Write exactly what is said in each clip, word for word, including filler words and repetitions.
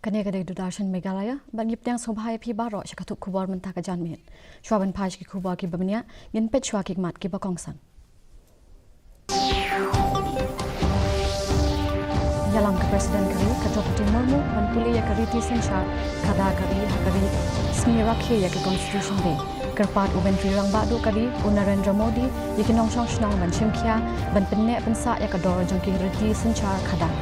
Kane ka dei Doordarshan Meghalaya, bad ngi pdiang sngewbha ïa phi baroh sha ka tup khubor mynta ka janmiet. Shuwa ban phai sha ki khubor kiba bniah, ngin peit shuwa ki khmat kiba kongsan. Ïalam ka President ka ri, ka Droupadi Murmu, ban pule ïa ka riti synshar khadar ka ri ha ka sngi rakhe ïa ka Constitution Day. Kyrpad u Myntri Rangbah Duh ka ri, u Narendra Modi, ïa ki nongshong shnong ban shim khia, ban pynneh pynsah ïa ka dor jong ki riti synshar khadar.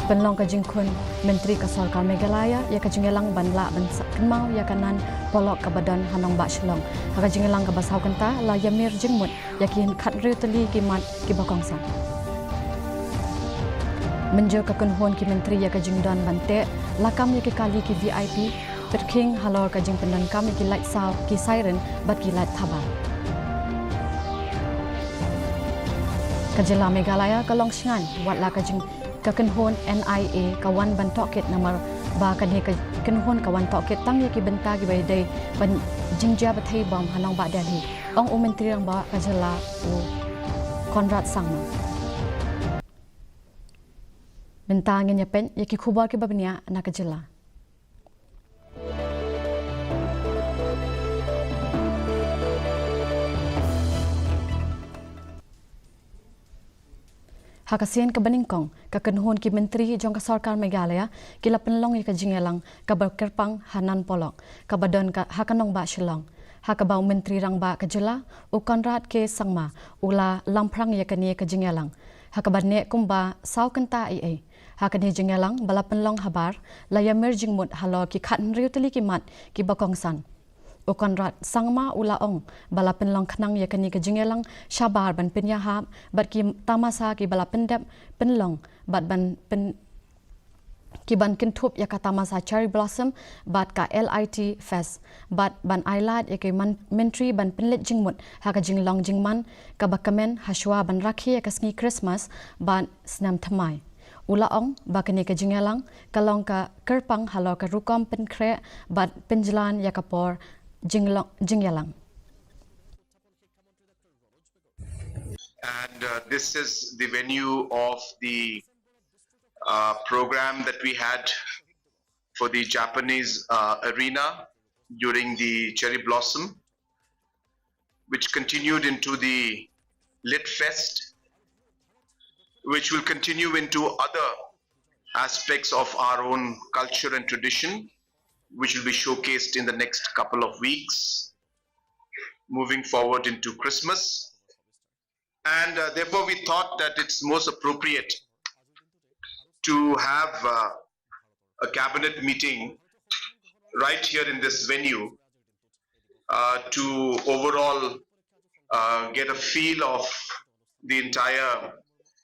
Pynlong ka jingkhun Myntri ka Sorkar Meghalaya ïa ka jingïalang ban lah ban sa-, kynmaw ïa ka Nan Polok kaba don ha nongbah Shillong. Ha ka jingïalang kaba saw kynta la ïamir jingmut ïa ki khathynriew tylli ki mat kiba kongsan. Mynjur ka kynhun ki Myntri ïa ka jingdon ban teh lakam ïa ki kali ki V I P, pyrkhing halor ka jingpyndonkam ïa ki light saw, ki siren bad ki light thaba. Ka jylla Meghalaya ka long shngaiñ, wat la ka jing ka kynhun N I A ka wan ban tohkit namar ba kane ka kynhun ka wan tohkit tang ïa ki bynta kiba ïadei ban jingjia bthei bom ha nongbah Delhi, ong u Myntri Rangbah ka jylla u Conrad Sangma. Mynta ngin ïa peit ïa ki khubor kiba bniah na ka jylla. Ha ka sien kaba nyngkong, ka kynhun ki Myntri jong ka Sorkar Meghalaya ki la pynlong ïa ka jingïalang kaba kyrpang ha Nan Polok, kaba don ka, ha ka nongbah Shillong. Ha kaba u Myntri Rangbah ka jylla, u Conrad K Sangma, u la lamphrang ïa kane ka jingïalang. Ha kaba neh kumba saw kynta eiei. Ha kane jingïalang ba la pynlong habar, la ïamir jingmut halor ki khathynriew tylli ki mat kiba kongsan. U Conrad Sangma u la ong ba la pynlong khnang ïa kane ka jingïalang shabar ban pynïahap bad ki tamasa kiba la pyndep pynlong bad ban pyn-, ki ban kynthup ïa ka tamasa Cherry Blossom bad ka L I T Fest, bad ban ailad ïa ki man-, Myntri ban pynleit jingmut ha ka jinglong jingman kaba kmen hashwa ban rakhe ïa ka sngi Christmas bad snem thymmai. U la ong ba kane ka jingïalang ka long ka kyrpang halor ka rukom pynkhreh bad pynjlan ïa ka por jinglong, jingïalang. And uh, this is the venue of the uh, program that we had for the Japanese uh, arena during the Cherry Blossom, which continued into the Lit Fest, which will continue into other aspects of our own culture and tradition, which will be showcased in the next couple of weeks, moving forward into Christmas. And uh, therefore, we thought that it's most appropriate to have uh, a cabinet meeting right here in this venue uh, to overall uh, get a feel of the entire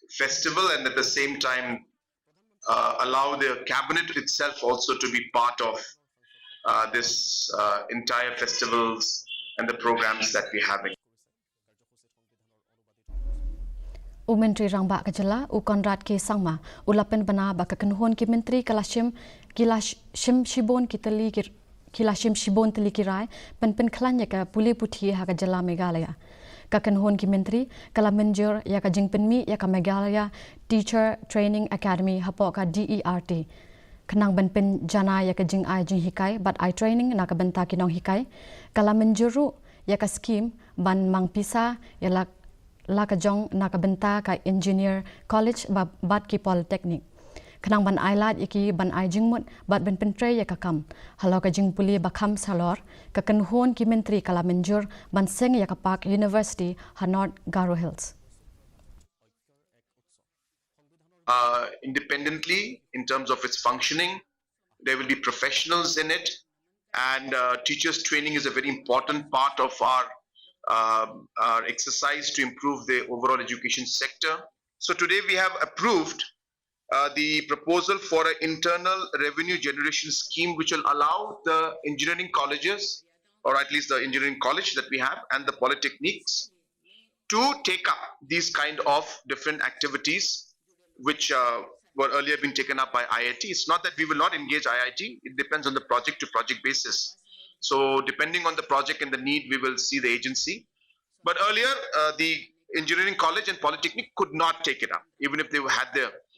festival, and at the same time uh, allow the cabinet itself also to be part of uh, this uh, entire festivals and the programs that we're having. U Myntri Rangbah ka jylla, u Conrad K Sangma, u la pynbna ba ka kynhun ki Myntri ka la shim, ki la sh-, shim shibun ki tylli ki, ki la shim shibun tylli ki rai pynpynkhlaiñ ïa ka pule puthi ha ka jylla Meghalaya. Ka kynhun ki Myntri ka la mynjur ïa ka jingpynmih ïa ka Meghalaya Teacher Training Academy hapoh ka D E R T, khnang ban pynjanai ïa ka jingai jinghikai bad ai training na ka bynta ki nonghikai. Ka la mynjur ruh ïa ka skhim ban mang pisa ïa la, la ka jong na ka bynta ka Engineer College ba, bad ki Polytechnic, khnang ban ailad ïa ki ban ai jingmut bad ban pyntrei ïa ka kam. Halor ka jingpule ba kham shalor, ka kynhun ki Myntri ka la mynjur ban seng ïa ka Park University ha North Garo Hills. Uh, independently in terms of its functioning. There will be professionals in it, and uh, teachers' training is a very important part of our, uh, our exercise to improve the overall education sector. So today we have approved uh, the proposal for an internal revenue generation scheme which will allow the engineering colleges, or at least the engineering college that we have, and the polytechnics to take up these kind of different activities which uh, were earlier being taken up by I I T. It's not that we will not engage I I T. It depends on the project to project basis. So depending on the project and the need, we will see the agency. But earlier, uh, the engineering college and polytechnic could not take it up, even if they had the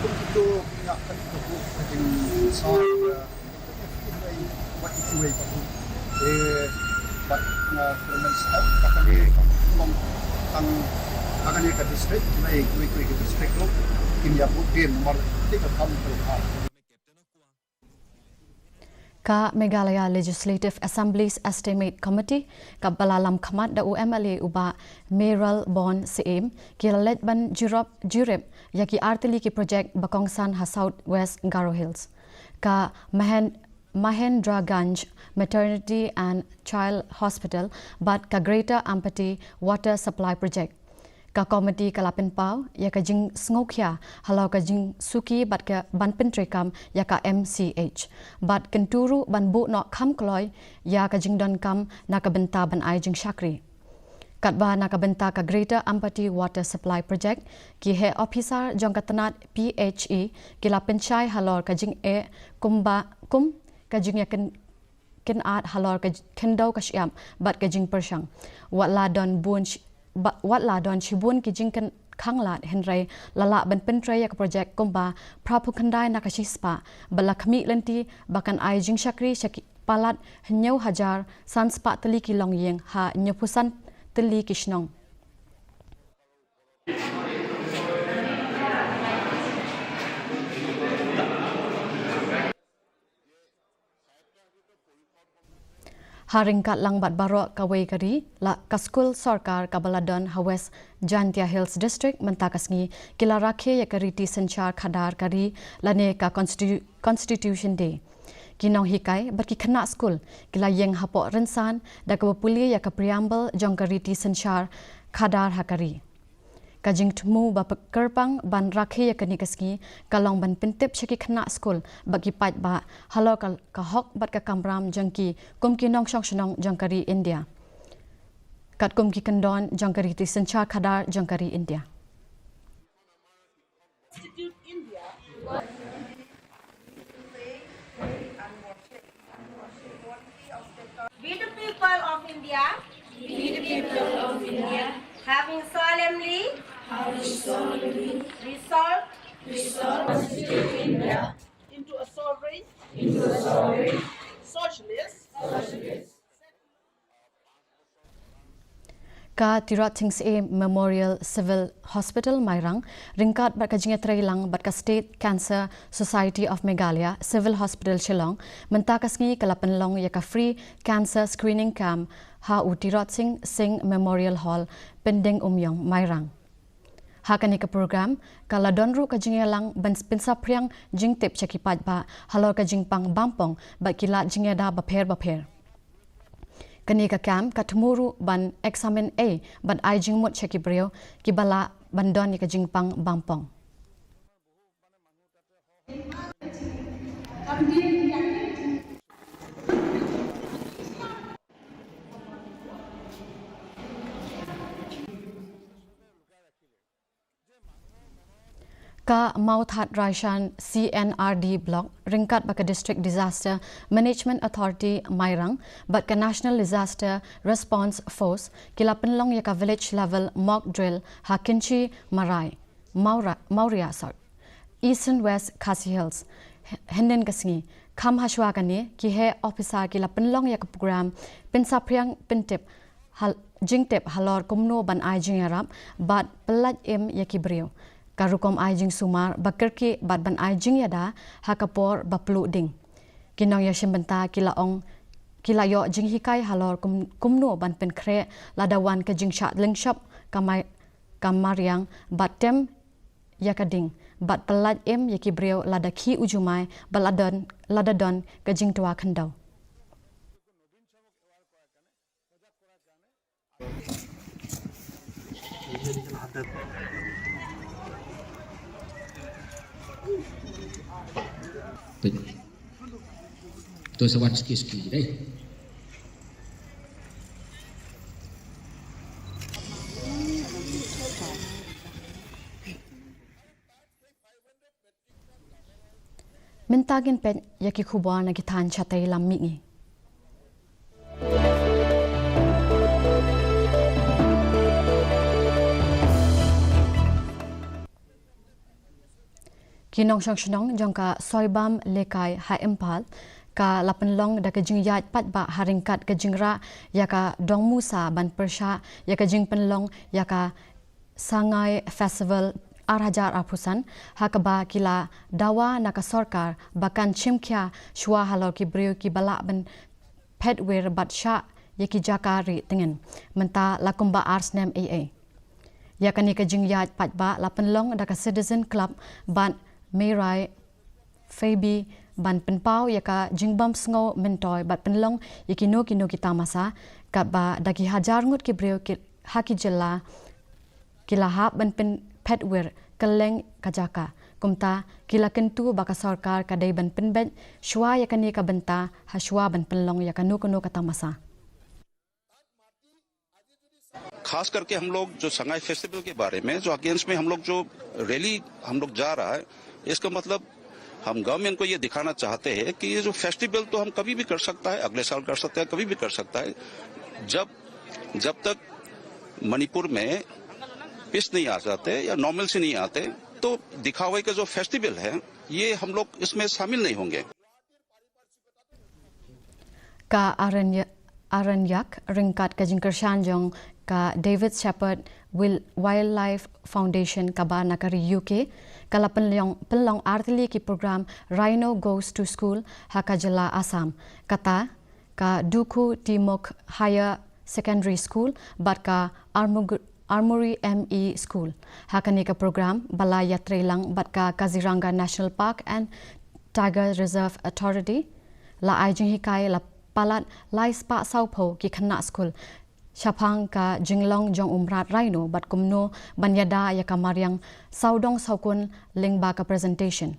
Kum kito nga ka ka bu ka jing sa ba iti wei ba bu. Eh, ba nga kyrmen sa ka kane ka long tang ka kane ka district, nei kui kui ka district lo. Kin ïa bu din mar ti ka kam ka ha. Ka Meghalaya Legislative Assembly's Estimate Committee, kaba la lam khmat da u M L A u Bah Mayralborn Syiem, ki la leit ban jurop jurip ïa ki artylli ki project ba kongsan ha South West Garo Hills. Ka Mahen-, Mahendraganj Maternity and Child Hospital bad ka Greater Ampati Water Supply Project. Ka komiti ka la pynpaw ïa ka jingsngewkhia halor ka jingsuki bad ka ban pyntreikam ïa ka M C H bad kyntu ruh ban buh noh kham kloi ïa ka jingdonkam na ka bynta ban ai jingshakri. Katba na ka bynta ka Greater Ampati Water Supply Project, ki heh ophisar jong ka tnat P H E ki la pynshai halor ka jingeh kumba kum ka jingïakyn kynad halor ka khyndew ka shyiap bad ka jingpyrshang. Wat la don bun shi-, ba-, wat la don shibun ki jingkhanglad hynrei la lah ban pyntrei ïa ka projek kumba phra phew khyndai na ka shispah bad la khmih lynti ba kan ai jingshakri sha ki palat hynñiew hajar san spah tylli ki longïing ha hynñiew phew san tylli ki shnong. Ha ryngkat lang bad baroh kawei ka ri, la ka skul sorkar kaba la don ha West Jaintia Hills District mynta ka sngi ki la rakhe ïa ka riti synshar khadar ka ri lane ka Constitu-, Constitution Day. Ki nonghikai bad ki khynnah skul ki la ïeng hapoh rynsan da kaba pule ïa ka preamble jong ka riti synshar khadar ha ka ri. Ka jingthmu ba pyrkhat ban rakhe ïa kane ka sngi ka long ban pyntip sha ki khynnah skul bad ki paidbah halor ka, ka hok bad ka kamram jong ki kum ki nongshong shnong jong ka ri India. Katkum ki kyndon jong ka riti synshar khadar jong ka ri India. We the people of India. We the people of India. Having solemnly. Having solemnly. Resolved. Resolved. Constitute India. Into a sovereign. Into a sovereign. Socialist. Socialist. Ka Tirot Sing Syiem Memorial Civil Hospital Mairang, ryngkat bad ka jingïatreilang bad ka State Cancer Society of Meghalaya Civil Hospital Shillong, mynta ka sngi ka la pynlong ïa ka Free Cancer Screening Camp ha u Tirot Sing Syiem Memorial Hall, Pyndengumiong, Mairang. Ha kane ka program, ka la don ruh ka jingïalang ban pynsaphriang jingtip sha ki paidbah halor ka jingpang bampong bad ki lad jingïada bapher bapher. Kane ka camp ka thmu ruh ban examine ei bad ai jingmut sha ki briew kiba lah ban don ïa ka jingpang bampong. Ka Mawthadraishan C N R D Block ryngkat bad ka District Disaster Management Authority Mairang bad ka National Disaster Response Force ki la pynlong ïa ka village level mock drill ha Kynshi Marai, Mawra-, Mawria, sorry, Eastern West Khasi Hills, h-, hynnin ka sngi. Kham hashwa kane, ki heh ophisar ki la pynlong ïa ka program pynsaphriang pyntip hal-, jingtip halor kumno ban ai jingïarap bad pyllait im ïa ki briew. Ka rukom ai jingsumar ba kyrkieh bad ban ai jingïada ha ka por ba pluh ding. Ki nongïashim bynta ki la ong, ki la ïoh jinghikai halor kum-, kumno ban pynkhreh lada wan ka jingshah lyngshop ka mai-, ka mariang bad tem ïa ka ding bad pyllait im ïa ki briew lada khih u jumai bad lada don, lada don ka jingtwa khyndew. To sa wan suki-suki dei. Mynta ngin peit ïa ki khubor na ki thaiñ shatei lam mihngi. Ki nongshong shnong jong ka Soibam Lekai ha Imphal ka la pynlong da ka jingïaid paidbah ha ryngkat ka jingrah ïa ka dong musa ban pyrshah ïa ka jingpynlong ïa ka Sangai Festival ar hajar arphew san, ha kaba ki la dawa na ka sorkar ba kan shim khia shuwa halor ki briew kiba lah ban phet wir bad shah ïa ki jaka rieh tyngin. Mynta la kumba ar snem ei ei. Ïa kane ka jingïaid paidbah la pynlong da ka Citizen Club bad Meirai Phoebe ban pynpaw ïa ka jingbym sngew myntoi bad pynlong ïa kino kino ki tamasa, katba da ki hajar ngut ki briew ki, ha ki jylla ki la hap ban pynphet wir kylleng ka jaka. Kumta, ki la kyntu ba ka sorkar ka dei ban pynbeit shuwa ïa kane ka bynta, ha shuwa ban pynlong ïa kano kano ka tamasa. खास करके हम लोग जो संगाई फेस्टिवल के बारे में, जो अगेंस्ट में हम लोग जो रैली हम लोग जा रहा है, इसका मतलब हम गवर्नमेंट को ये दिखाना चाहते हैं कि ये जो फेस्टिवल तो हम कभी भी कर सकता है, अगले साल कर सकते हैं, कभी भी कर सकता है। जब जब तक मणिपुर में पीस नहीं आ जाते या नॉर्मलसी नहीं आते, तो दिखावे का जो फेस्टिवल है, ये हम लोग इसमें शामिल नहीं होंगे। Ka Aranya-, Aranyak, ryngkat ka jingkyrshan jong ka David Shepherd Wil-, Wildlife Foundation kaba na ka ri U K, ka la pynlong, pynlong artylli ki program Rhino Goes to School ha ka jylla Assam. Kata, ka Dukhu Timukh Higher Secondary School, bad ka Armug-, Armory M E School. Ha kane ka program, ba la ïatreilang bad ka Kaziranga National Park and Tiger Reserve Authority, la ai jinghikai la palat lai spah sawphew ki khynnah skul shaphang ka jinglong jong u mrad rhino bad kumno ban ïada ïa ka mariang sawdong sawkun lyngba ka presentation,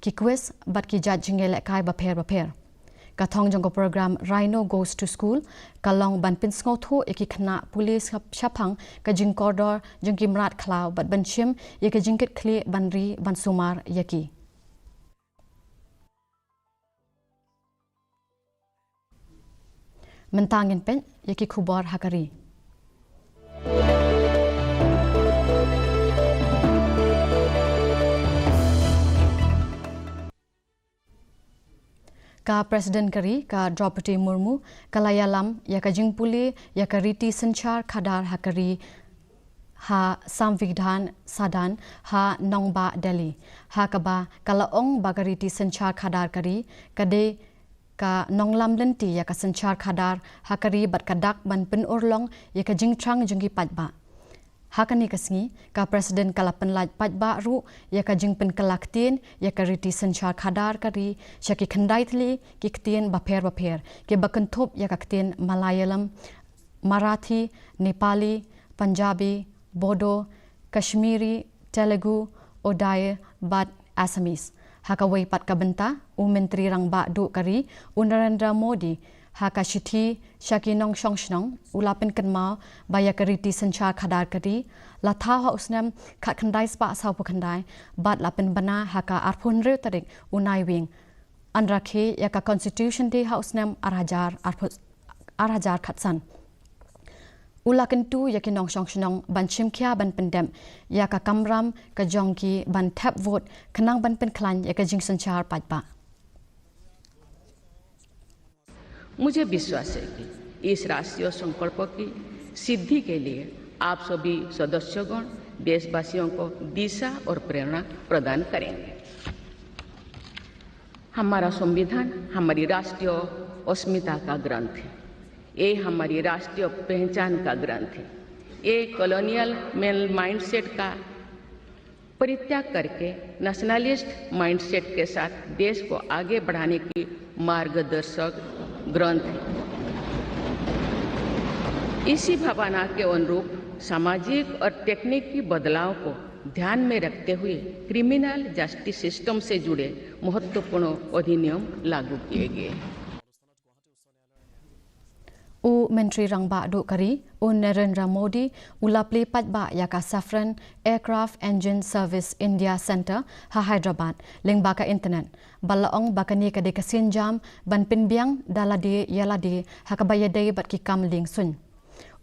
ki quiz bad ki jait jingïalehkai bapher bapher. Ka thong jong ka program Rhino Goes to School ka long ban pynsngewthuh ïa ki khynnah pule shap-, shaphang ka jingkordor jong ki mrad khlaw bad ban shim ïa ka jingkitkhlieh ban ri ban sumar ïa ki. Mynta ngin peit ïa ki khubor ha ka ri. Ka President ka ri, ka Droupadi Murmu, ka la ïalam ïa ka jingpule ïa ka riti synshar khadar ha ka ri ha Samvidhan Sadan ha nongbah Delhi. Ha kaba ka la ong ba ka riti synshar khadar ka ri ka dei ka nonglam lynti ïa ka synshar khadar ha ka ri bad ka dak ban pynurlong ïa ka jingthrang jong ki paidbah. Ha kane ka sngi, ka President ka la pynlait paidbah ruh ïa ka jingpynkylla ktien ïa ka riti synshar khadar ka ri sha ki khyndai tylli ki ktien bapher bapher, kiba kynthup ïa ka ktien Malayalam, Marathi, Nepali, Punjabi, Bodo, Kashmiri, Telugu, Odia bad Assamese. Ha kawei pat ka bynta, u Myntri Rangbah Duh ka ri, u Narendra Modi, ha ka shithi sha ki nongshong shnong, u la pynkynmaw ba ïa ka riti synshar khadar ka ri la thaw ha u snem khatkhyndai spah sawphew khyndai bad la pynbna ha ka arphew hynriew tarik u Naiwieng. Yn rakhe ïa ka Constitution Day ha u snem ar hajar arphew, ar hajar khatsan. U la kyntu ïa ki nongshong shnong ban shim khia ban pyndep ïa ka kamram ka jong ki ban thep vote khnang ban pynkhlaiñ ïa ka jingsynshar paidbah. मुझे विश्वास है कि इस राष्ट्रीय संकल्प की सिद्धि के लिए आप सभी सदस्यगण देशवासियों को दिशा और प्रेरणा प्रदान करेंगे। हमारा संविधान हमारी राष्ट्रीय अस्मिता का ग्रंथ है। ये हमारी राष्ट्रीय पहचान का ग्रंथ है। ये कॉलोनियल मेल माइंडसेट का परित्याग करके नेशनलिस्ट माइंडसेट के साथ देश को आगे बढ़ाने की मार्गदर्शक ग्रंथ है। इसी भावना के अनुरूप सामाजिक और तकनीकी बदलाव को ध्यान में रखते हुए क्रिमिनल जस्टिस सिस्टम से जुड़े महत्वपूर्ण अधिनियम लागू किए गए। U Myntri Rangbah Duh ka ri, u Narendra Modi, u la plie paidbah ïa ka Safran Aircraft Engine Service India Centre ha Hyderabad lyngba ka internet, ba la ong ba kane ka dei ka sienjam ban pynbiang da lade ïa lade ha kaba ïadei bad ki kam liengsuiñ.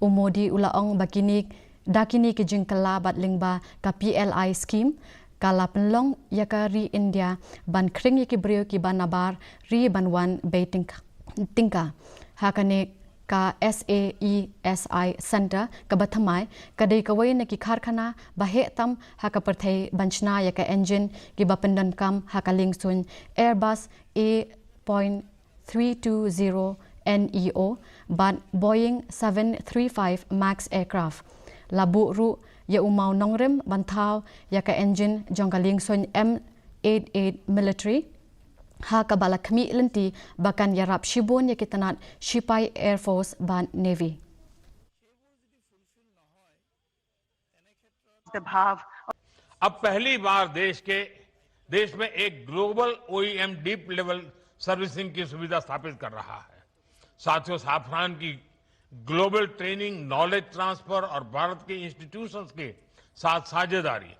U Modi u la ong ba kine, da kine ki jingkylla bad lyngba ka P L I scheme, ka la pynlong ïa ka ri India ban khring ïa ki briew kiba nabar ri ban wan bei tyngka, tyngka. Ha kane ka S A E S I Centre kaba thymmai, ka dei kawei na ki karkhana ba heh tam ha ka pyrthei ban shna ïa ka engine kiba pyndonkam ha ka liengsuiñ Airbus A point three two zero neo bad Boeing seven three five Max aircraft. La buh ruh ïa u mawnongrim ban thaw ïa ka engine jong ka liengsuiñ M eight eight military, ha kaba la khmih lynti ba kan ïarap shibun ïa ki tnat shipai Air Force bad Navy. भाव। अब पहली बार देश के देश में एक ग्लोबल ओईएम डीप लेवल सर्विसिंग की सुविधा स्थापित कर रहा है। साथियों, साफरान की ग्लोबल ट्रेनिंग, नॉलेज ट्रांसफर और भारत के इंस्टीट्यूशंस के साथ साझेदारी,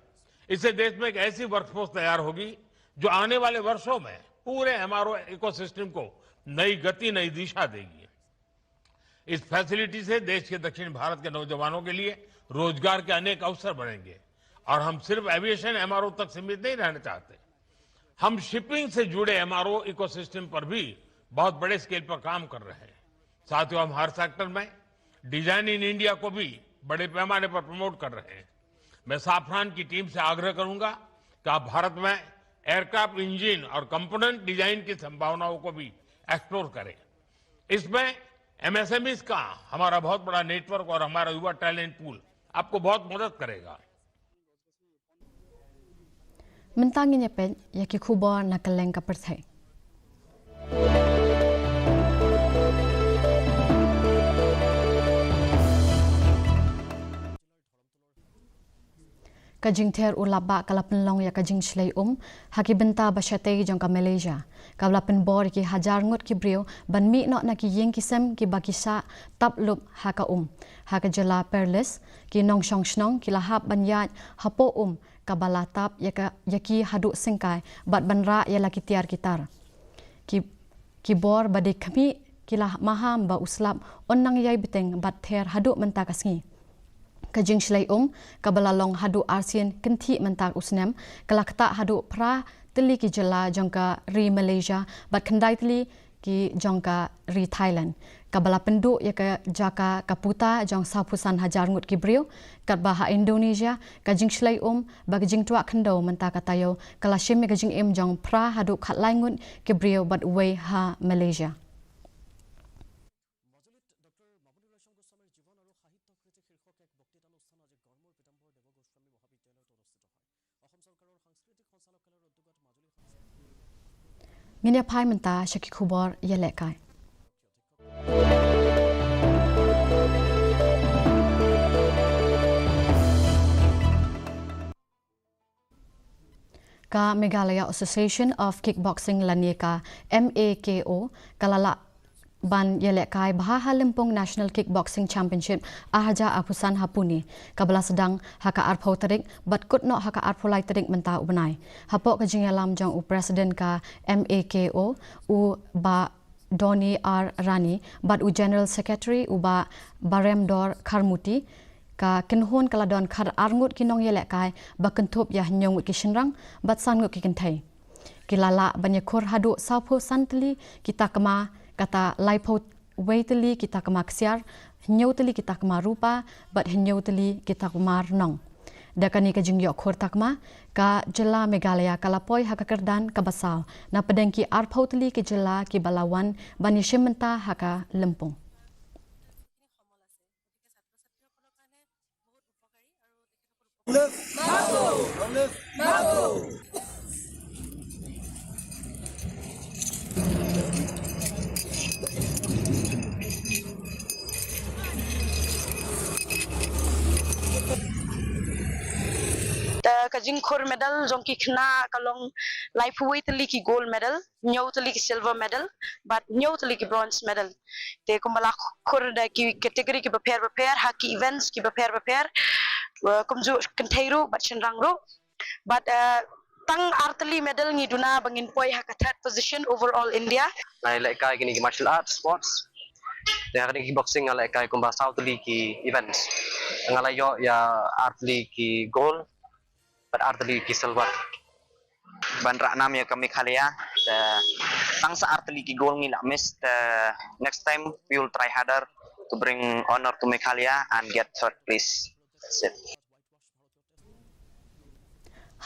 इससे देश में एक ऐसी वर्कफोर्स तैयार होगी जो आने वाले वर्षों में पूरे एमआरओ इकोसिस्टम को नई गति, नई दिशा देगी। इस फैसिलिटी से देश के दक्षिण भारत के नौजवानों के लिए रोजगार के अनेक अवसर बनेंगे। और हम सिर्फ एविएशन एमआरओ तक सीमित नहीं रहना चाहते, हम शिपिंग से जुड़े एमआरओ इकोसिस्टम पर भी बहुत बड़े स्केल पर काम कर रहे हैं। साथियों, हम हर सेक्टर में डिजाइन इन इंडिया को भी बड़े पैमाने पर प्रमोट कर रहे हैं। मैं साफरान की टीम से आग्रह करूंगा कि आप भारत में एयरक्राफ्ट इंजन और कंपोनेंट डिजाइन की संभावनाओं को भी एक्सप्लोर करें। इसमें एमएसएमईज का हमारा बहुत बड़ा नेटवर्क और हमारा युवा टैलेंट पूल आपको बहुत मदद करेगा। Mynta ngin ïa peit ïa ki khubor na kylleng ka pyrthei. Ka jingther u lapbah ka la pynlong ïa ka jingshlei um ha ki bynta ba shatei jong ka Malaysia, kaba la pynbor ïa ki hajar ngut ki briew ban mih noh na ki ïing ki sem kiba ki shah tap lup ha ka um. Ha ka jylla Perlis, ki nongshong shnong ki la hap ban ïaid hapoh um kaba la tap ïa ka, ïa ki haduh syngkai bad ban rah ïa la ki tiar ki tar. Ki, ki bor ba dei khmih ki la maham ba u slap un nang ïai bteng bad ther haduh mynta ka sngi. Ka jingshlei um kaba la long haduh arsien kynthih mynta u snem ka la ktah haduh phra tylli ki jylla jong ka ri Malaysia bad khyndai tylli ki jong ka ri Thailand, kaba la pynduh ïa ka jaka ka puta jong sawphew san hajar ngut ki briew. Katba ha Indonesia, ka jingshlei um bad ka jingtwah khyndew mynta ka taïew ka la shim ïa ka jingim jong phra haduh khatlai ngut ki briew bad uwei ha Malaysia. Ngin ïa phai mynta sha ki khubor ïalehkai. Ka Meghalaya Association of Kickboxing lane ka M A K O ka la lah ban ïalehkai bha ha lympung National Kickboxing Championship ar hajar arphew san ha Pune, kaba la sdang ha ka arphew tarik bad kut noh ha ka arphew lai tarik mynta u bnai. Hapoh ka jingïalam jong u President ka M A K O, u Bah Donny R Rani, bad u General Secretary u Bah Baremdor Kharmuti, ka kynhun ka la don khatar ngut ki nongïalehkai ba kynthup ïa hynñiew ngut ki shynrang bad san ngut ki kynthei. Ki la lah ban ïakhur haduh sawphew san tylli ki takma, kata laiphew wei tylli ki takma ksiar, hynñiew tylli ki takma rupa bad hynñiew tylli ki takma rnong. Da kane ka jingïoh khur takma, ka jylla Meghalaya ka la poi ha ka kyrdan kaba saw na pdeng ki arphew tylli ki jylla kiba la wan ban ïashim bynta ha ka lympung. Ta ka jingkhur medal jong ki khynnah ka long laiphew wei tylli ki gold medal, hynñiew tylli ki silver medal, bad hynñiew tylli ki bronze medal. Te kumba la khur da ki category kiba pher bapher, ha ki events kiba pher bapher, uh, kumjuh kynthei ruh bad shynrang ruh. Bad, uh, tang ar tylli medal ngi duna ba ngin poi ha ka third position overall India. Nga ïalehkai kine ki martial arts sports. Te ha kine ki boxing nga ïalehkai kumba saw tylli ki events. Nga la ïoh ïa ar tylli ki gold bad ar tylli ki silver. Ban rah nam ïa ka Meghalaya, te tang sa ar tylli ki gold ngi la miss, te next time we will try harder to bring honor to Meghalaya and get third place. That's it.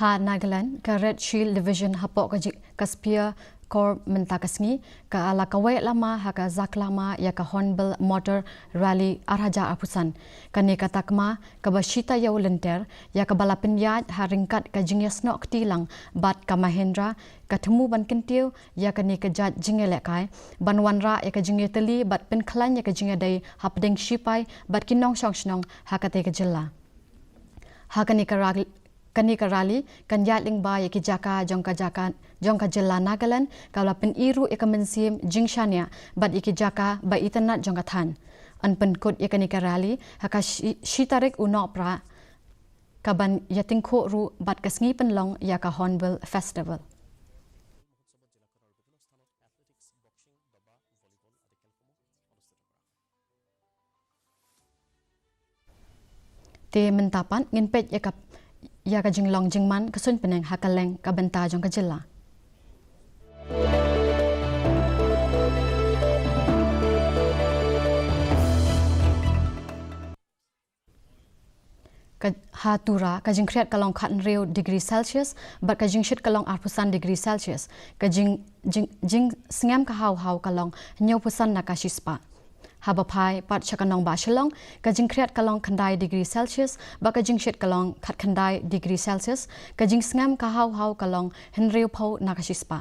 Ha Nagaland, ka Red Shield Division hapoh ka ji-, ka Spear Corps mynta ka sngi ka la kawei lama ha ka Zaklama ïa ka Hornbill Motor Rally ar hajar arphew san. Kane ka takma kaba shi taïew lynter, ïa kaba la pynïaid ha ryngkat ka jingïasnoh kti lang bad ka Mahindra, ka thmu ban kyntiew ïa kane ka jait jingïalehkai ban wanrah ïa ka jingïatylli bad pynkhlaiñ ïa ka jingïadei hapdeng shipai bad ki nongshong shnong ha katei ka jylla. Ha kane ka rally, kane ka rally kan ïaid lyngba ïa ki jaka jong ka jaka jong ka jylla Nagaland, ka la pyni ruh ïa ka mynsiem jingshaniah bad ïa ki jaka ba itynnad jong ka thaiñ. Yn pynkut ïa kane ka rally ha ka shi, shi tarik u Nohprah, ka ban ïatyngkhuh ruh bad ka sngi pynlong ïa ka Hornbill Festival. Te mynta pat ngin peit ïa ka, ïa ka jinglong jingman ka suiñ bneng ha kylleng ka bynta jong ka jylla. Ka, ha Tura, ka jingkhriat ka long khathynriew degree Celsius bad ka jingshit ka long arphew san degree Celsius. Ka jing, jing, jingsngem ka haw haw ka long hynñiewphew san na ka shispah. Haba phai pat sha ka nongbah Shillong, ka jingkhriat ka long khyndai degree Celsius bad ka jingshit ka long khatkhyndai degree Celsius. Ka jingsngem ka haw haw ka long hynriewphew na ka shispah.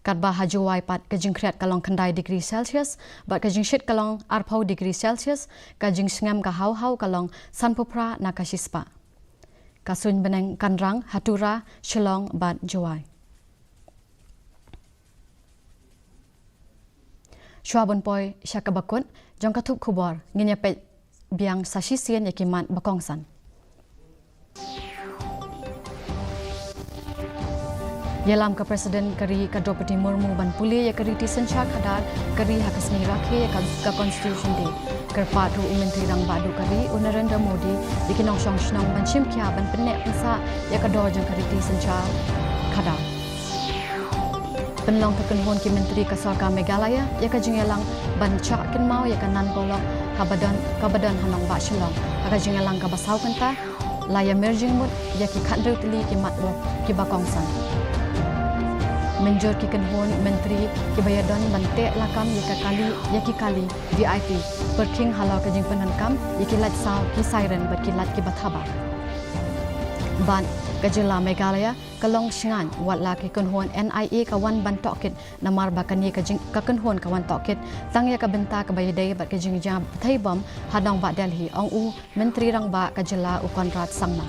Katba ha Jowai pat ka jingkhriat ka long khyndai degree Celsius bad ka jingshit ka long arphew degree Celsius. Ka jingsngem ka haw haw ka long sanphew phra na ka shispah. Ka suiñ bneng kan rang ha Tura, Shillong bad Jowai. Shuwa ban poi sha kaba kut jong ka thup khubor, ngin ïa peit biang sa shisien ïa ki mat ba kongsan. Ïalam ka President ka ri ka Droupadi Murmu ban pule ïa ka riti synshar khadar ka ri ha ka sngi rakhe ïa ka, ka Constitution Day. Kyrpad ruh u Myntri Rangbah Duh ka ri u Narendra Modi ïa ki nongshong shnong ban shim khia ban pynneh pynsah ïa ka dor jong ka riti synshar khadar. Pynlong ka kynhun ki myntri ka sorkar Meghalaya ïa ka jingïalang ban shah kynmaw ïa ka Nan Polok kaba don, kaba don ha nongbah Shillong, ha ka jingïalang kaba saw kynta. La ïa mir jingmut ïa ki khathynriew tylli ki mat kiba kongsan. Mynjur ki kynhun myntri kiba ïadon ban teh lakam ïa ka kali, ïa ki kali V I P, pyrkhing halor ka jingpyndonkam ïa ki lait saw, ki siren bad ki lait kiba thaba. Bad ka jylla Meghalaya ka long shngaiñ wat la ka kynhun N I A ka wan ban tohkit, namar ba kane ka jing, ka kynhun ka wan tohkit tang ïa ka bynta kaba ïadei bad ka jingjia pyrthei bom ha nongbah Delhi, ong u Myntri Rangbah ka jylla u Conrad Sangma.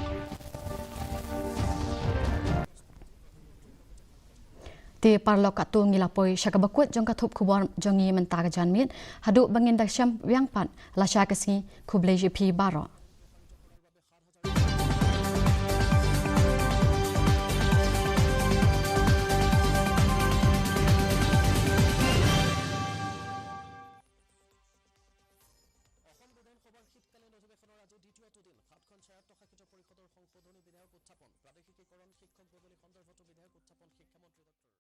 Te paralok, katto ngi la poi sha kaba kut jong ka thup khubor jong ngi mynta ka janmiet. Haduh ba ngin da shem biang pat, lashai ka sngi, khublei ïa phi baroh. অসম বিধানসভাৰ শীতকালীন অধিৱেশনৰ আজি দ্বিতীয়টো দিন। সাতখন ছায়াত্তশাসিত পৰিষদৰ সংশোধনী বিধেয়ক উত্থাপন, প্ৰাদেশিকীকৰণ, শিক্ষক বদলি সন্দৰ্ভতো বিধেয়ক উত্থাপন শিক্ষামন্ত্ৰী ডক্টৰ